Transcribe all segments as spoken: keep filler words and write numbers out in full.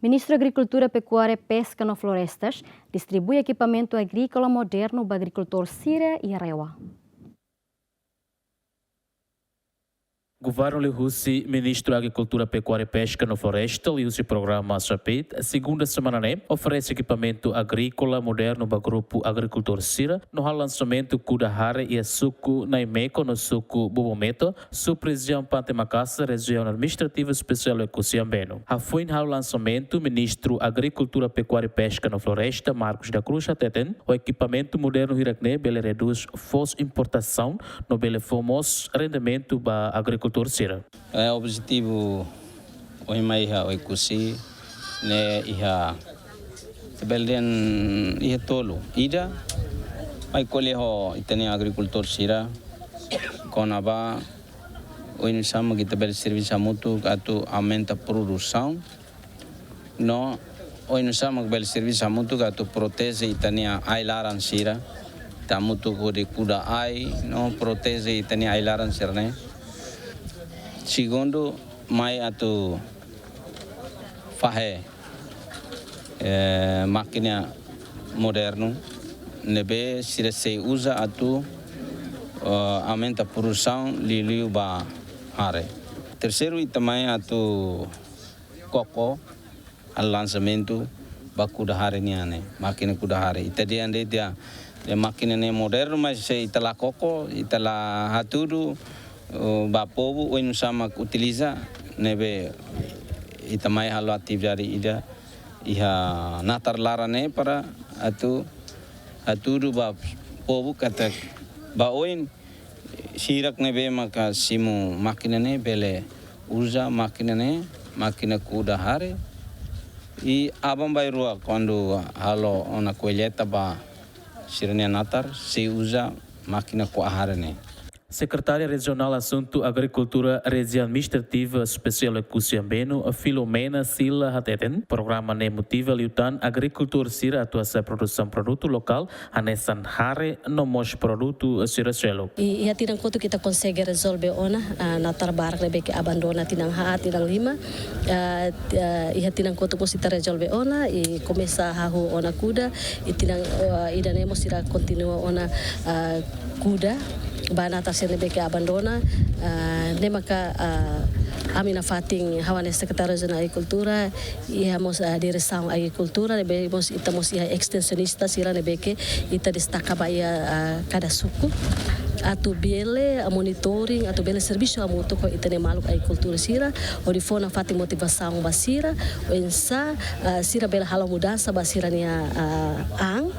Ministru Agrikultura, Pekuária, Peska no Florestas distribui ekipamentu agríkola modernu ba agrikultór sira iha REWA. Governu liuhusi Ministru Agrikultura, Pekuária, Peska no Floresta, liuhusi programa SAPED, segunda semana ne'e oferese ekipamentu agríkola modernu ba grupu agrikultór sira no halo lansamentu kuda hare iha suku Naimeko no suku Bobometo, sub-rejiaun Pante Makasar, Rejiaun Administrativa Espesiál Oekusi Ambeno. Hafoin halo lansamentu, Ministru Agrikultura, Pekuária, Peska no Floresta, Marcos da Cruz, hateten, ho ekipamentu modernu hirak-ne'e bele redús foos importasaun no bele fó mós rendimentu ba agrikultór sira. Eh, objetivu ohin mai iha Oekusi ne'e iha, ita bele dehan iha tolu. Ida, mai ko'alia ho ita-nia agrikultór sira kona-ba oinsá mak ita bele servisu hamutuk atu aumenta produsaun. No oinsá mak bele servisu hamutuk atu proteje ita-nia ai-laran sira. Ita hamutuk hodi kuda ai no proteje ita-nia ai-laran sira-ne'e. Segundu, mai atu fahe, eh, mákina modernu ne'ebé sira sei uza atu, eh, aumenta produsaun liuliu ba hare. Terseiru, ita mai atu koko, halo lansamentu ba kuda hare nian ne'e, mákina kuda hare. Ita dehan de'it, dehan mákina ne'e modernu, mas se ita la koko, ita la hatudu, eh, ba povu oinsá mak utiliza, ne'ebé ita mai halo atividade ida iha natar laran ne'e para atu hatudu ba povu katak ba oin sira ne'ebé maka simu mákina ne'e bele uza mákina ne'e, mákina kuda hare. I aban-bainrua kuandu halo ona kolleita ba sira-nia natar, sei uza mákina ko'a hare ne'e. Sekretária Rejionál Asuntu Agrikultura Rejiaun Administrativa Espesiál Oekusi Ambeno, Filomena Sila, hateten, programa ne'e motiva liután agrikultór sira atu hasa'e produsaun produtu lokál hanesan hare no mós produtu sira seluk. I iha tinan kotuk ita konsege rezolve ona, ah, natar barak ne'ebé ke abandona tinan haat, tinan lima. Ah, ah, iha tinan kotuk mós ita rezolve ona, i komesa hahú ona kuda, i tinan, ah, ida-ne'e mós sira kontinua ona, ah, kuda ba natar sira ne'ebé ke abandona, ah, ne'e maka, ah, ami nafatin ha'u hanesan Sekretáriu Rejionál Agrikultura, iha mós, ah, Diresaun Agrikultura, ne'ebé mós ita mós iha estensionista sira ne'ebé ke ita destaka ba iha, ah, kada suku. Atu bele, ah, monitoring, atu bele servisu hamutuk ho ita-nia maluk agrikultór sira, hodi fó nafatin motivasaun ba sira, oinsá, ah, sira bele halo mudansa ba sira-nia, ah, an,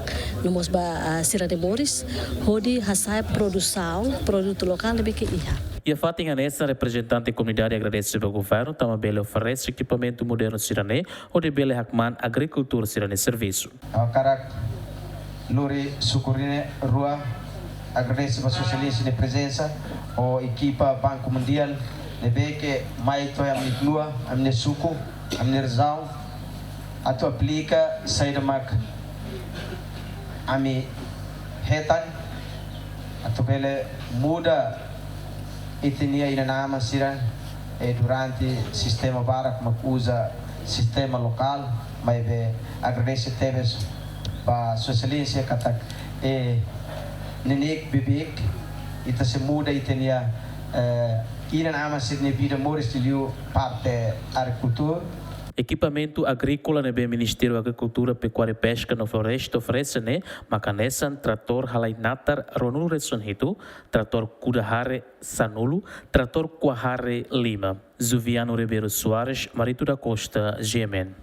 no mós ba, ah, sira-nia moris, hodi hasa'e produsaun, produtu lokál ne'ebé ke iha. Iha fatin hanesan, reprezentante komunidade agradese ba governu tanba bele oferese ekipamentu modernu sira-ne'e, hodi bele hakmaan agrikultór sira-nia servisu. Ha'u hakarak lori syukur na'in-rua, agradese ba Sua Exelénsia nia prezensa, ho ekipa Banku Mundiál ne'ebé ke mai to'o iha ami-nia rua, ami-nia suku, ami-nia rejiaun, atu aplika saida mak ami hetan, atu bele muda ita-nia inan-aman sira, eh, durante sistema barak mak uza sistema lokál, maibé agradese tebes ba Sua Exelénsia katak, eh, neineik bibiik, ita sei muda ita-nia, eh, inan-aman sira-nia vida moris liuliu parte agrikultura. Ekipamentu agríkola ne'ebé Ministériu Agrikultura, Pekuária, Peska no Floresta oferese ne'e maka hanesan tratór halai natar ruanulu-resin-hitu, tratór kuda hare sanulu, tratór ko'a hare lima. Juviano Ribeiro Soares, Marito da Costa, G M N.